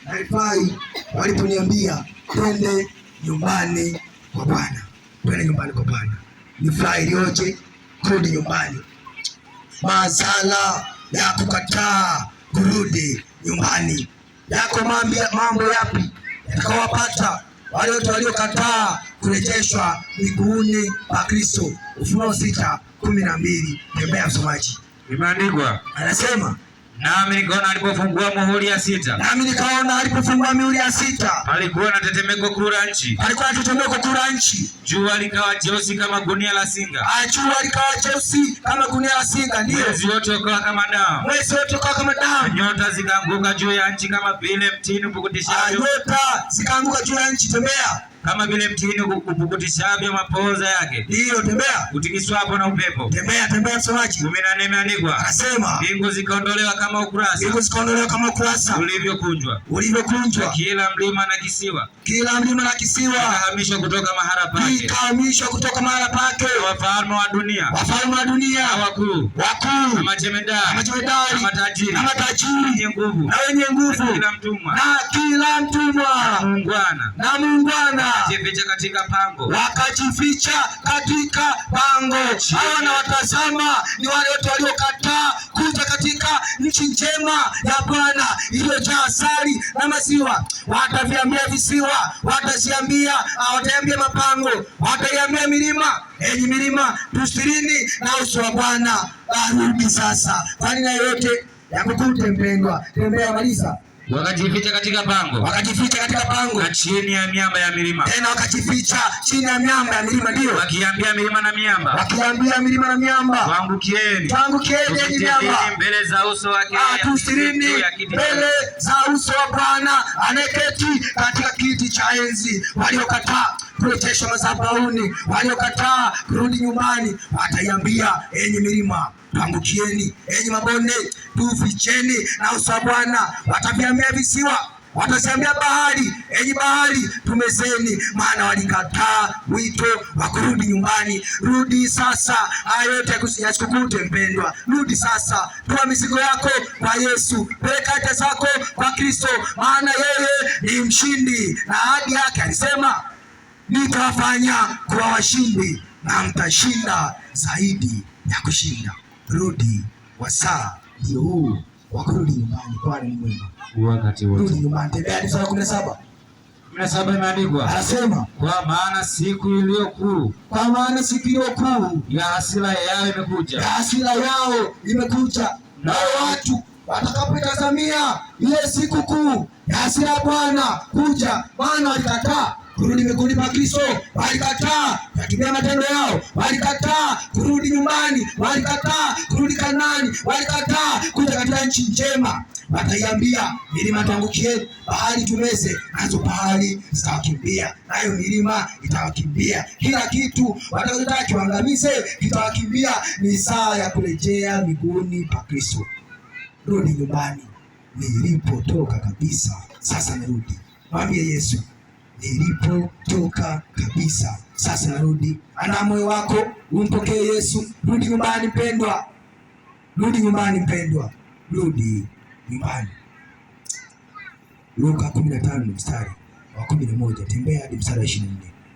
Nalifurahi waliponiambia twende nyumbani kwa Bwana, twende nyumbani kwa Bwana. Ni furaha iliyoje kurudi nyumbani. Madhara ya kukataa kurudi nyumbani yako mambo yapi yatakayowapata wale wote waliokataa kurejeshwa miguuni pa Kristo? Ufunuo 6:12. Tembea msomaji. Imeandikwa, Anasema, nami nikaona alipofungua muhuri ya sita, nami nikaona alipofungua mihuri ya sita, palikuwa na tetemeko kuu la nchi, palikuwa na tetemeko kuu la nchi, jua likawa jeusi kama gunia la singa, jua likawa jeusi kama gunia la singa, ndio mwezi wote ukawa kama damu, mwezi wote ukawa kama damu, nyota zikaanguka juu ya nchi kama vile mtini upukutishavyo, nyota zikaanguka juu ya nchi. Tembea. Kama vile mtini upukutishavyo mapooza yake, Ndiyo, tembea. Utikiswapo na upepo. Tembea, tembea msomaji. 14 imeandikwa, Anasema, mbingu zikaondolewa kama ukurasa mbingu zikaondolewa kama ukurasa ulivyokunjwa, ulivyokunjwa, kila mlima na kisiwa kila mlima na kisiwa vikahamishwa kutoka mahala pake, vikahamishwa kutoka mahala pake. Wafalme wa dunia Wafalme wa dunia na wakuu wakuu na majemedari na majemedari na matajiri na matajiri wenye nguvu na wenye nguvu na kila mtumwa na kila mtumwa muungwana na muungwana wakajificha katika pango, wakajificha katika pango. Hawa na watazama ni wale wote waliokataa kuja katika nchi njema ya Bwana iliyojaa asali na maziwa. Wataviambia visiwa, wataziambia, wataambia mapango, wataiambia milima, enyi milima, tusirini na uso wa Bwana. Arudi sasa, kwani na yote yakukute mpendwa. Tembea, maliza. Wakajificha katika pango Wakajificha katika pango na chini ya miamba ya milima, tena wakajificha chini ya miamba ya milima, ndio wakiambia milima na miamba, wakiambia milima na miamba, tuangukieni, tuangukieni enyi miamba, tusitirini mbele za uso wake tusirini juu ya kiti cha mbele za uso wa Bwana anayeketi katika kiti cha enzi. Waliokataa kurejeshwa madhabahuni, waliokataa kurudi nyumbani, wataiambia enyi milima, tuangukieni, enyi mabonde, tuficheni na uso wa Bwana. Wataviambia visiwa, wataziambia bahari, enyi bahari, tumezeni, maana walikataa wito wa kurudi nyumbani. Rudi sasa, haya yote yasikukute mpendwa. Rudi sasa, toa mizigo yako kwa Yesu, peleka haja zako kwa Kristo, maana yeye ni mshindi, na ahadi yake alisema, nitawafanya kuwa washindi na mtashinda zaidi ya kushinda. Rudi, wasaa ndio huu wa kurudi nyumbani. Bwana ni mwema. Wakati wote. Rudi nyumbani. Tembea hadi sura 17. 17 imeandikwa, Anasema, kwa maana siku iliyo kuu kwa maana siku iliyo kuu ya hasira yao imekuja, ya hasira yao imekuja, nao watu watakapoitazamia ile siku kuu ya hasira ya Bwana kuja, maana walikataa kurudi miguuni pa Kristo, walikataa kuyatumia matendo yao, walikataa kurudi nyumbani, walikataa kurudi Kanaani, walikataa kuja katika nchi njema. Wataiambia milima tuangukie, bahari tumeze, nazo bahari zitawakimbia, nayo milima itawakimbia. Kila kitu watakachotaka kiwaangamize kitawakimbia. Ni saa ya kurejea miguuni pa Kristo. Rudi nyumbani nilipotoka kabisa, sasa narudi. Mwambie Yesu, nilipotoka kabisa, sasa narudi. Andaa moyo wako umpokee Yesu. Rudi nyumbani mpendwa, rudi nyumbani mpendwa, rudi nyumbani. Luka 15 mstari wa 11, tembea hadi mstari wa 24.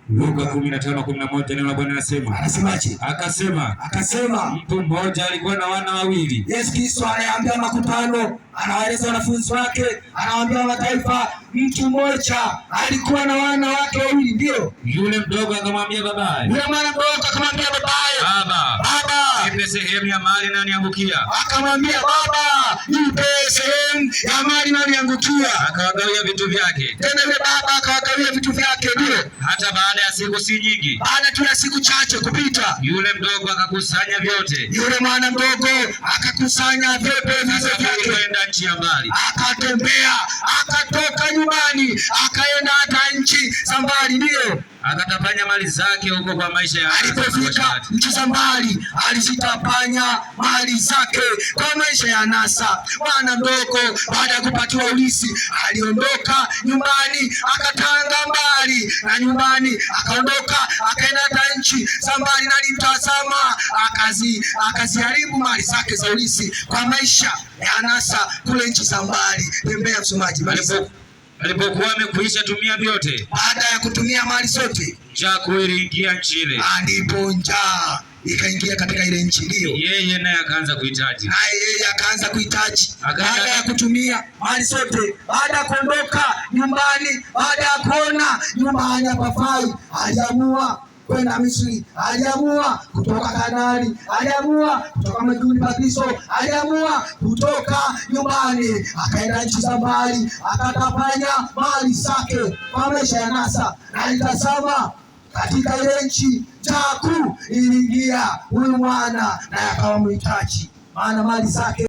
Luka 15:11, neno la Bwana linasema, Anasemaje? Akasema, Akasema, mtu mmoja alikuwa na wana wawili. Yesu Kristo anayeambia makutano, anawaeleza wanafunzi wake, anawaambia mataifa, mtu mmoja alikuwa na wana wake wawili, ndio Yule mdogo akamwambia babaye, yule mwana mdogo akamwambia babaye, Baba, Baba, nipe sehemu ya mali inayoniangukia. Akamwambia baba, nipe sehemu ya mali inayoniangukia. Akawagawia vitu vyake. Tena yule baba akawagawia vitu vyake, ndio Hata baada ya siku si nyingi, baada tu ya siku chache kupita, yule mdogo akakusanya vyote, yule mwana mdogo akakusanya vyote vitu akasafiri vyake, kwenda nchi ya mbali. Akatembea, akatoka nyumbani, akaenda hata nchi za mbali, ndio Akatapanya mali zake huko kwa maisha ya anasa na alipofika uasherati. Nchi za mbali alizitapanya mali zake kwa maisha ya anasa. Mwana mdogo baada ya kupatiwa ulisi aliondoka nyumbani akatanga mbali na nyumbani, akaondoka akaenda hata nchi za mbali, na alimtazama akaziharibu mali zake za ulisi kwa maisha ya anasa kule nchi za mbali. Tembea msomaji, maliza. Alipokuwa amekwisha tumia vyote, Baada ya kutumia mali zote, njaa kuu iliingia nchi ile, ndipo njaa ikaingia katika ile nchi. Ndiyo, yeye naye akaanza kuhitaji. Naye yeye akaanza kuhitaji baada ya kutumia mali zote, baada ya kuondoka nyumbani, baada ya kuona nyumbani hapafai, aliamua kwenda Misri, aliamua kutoka Kanaani, aliamua kutoka miguuni pa Kristo, aliamua kutoka nyumbani, akaenda nchi za mbali, akatapanya mali zake kwa maisha ya nasa, na alitazama katika ile nchi njaa kuu iliingia huyu mwana, naye akawa mhitaji, maana mali zake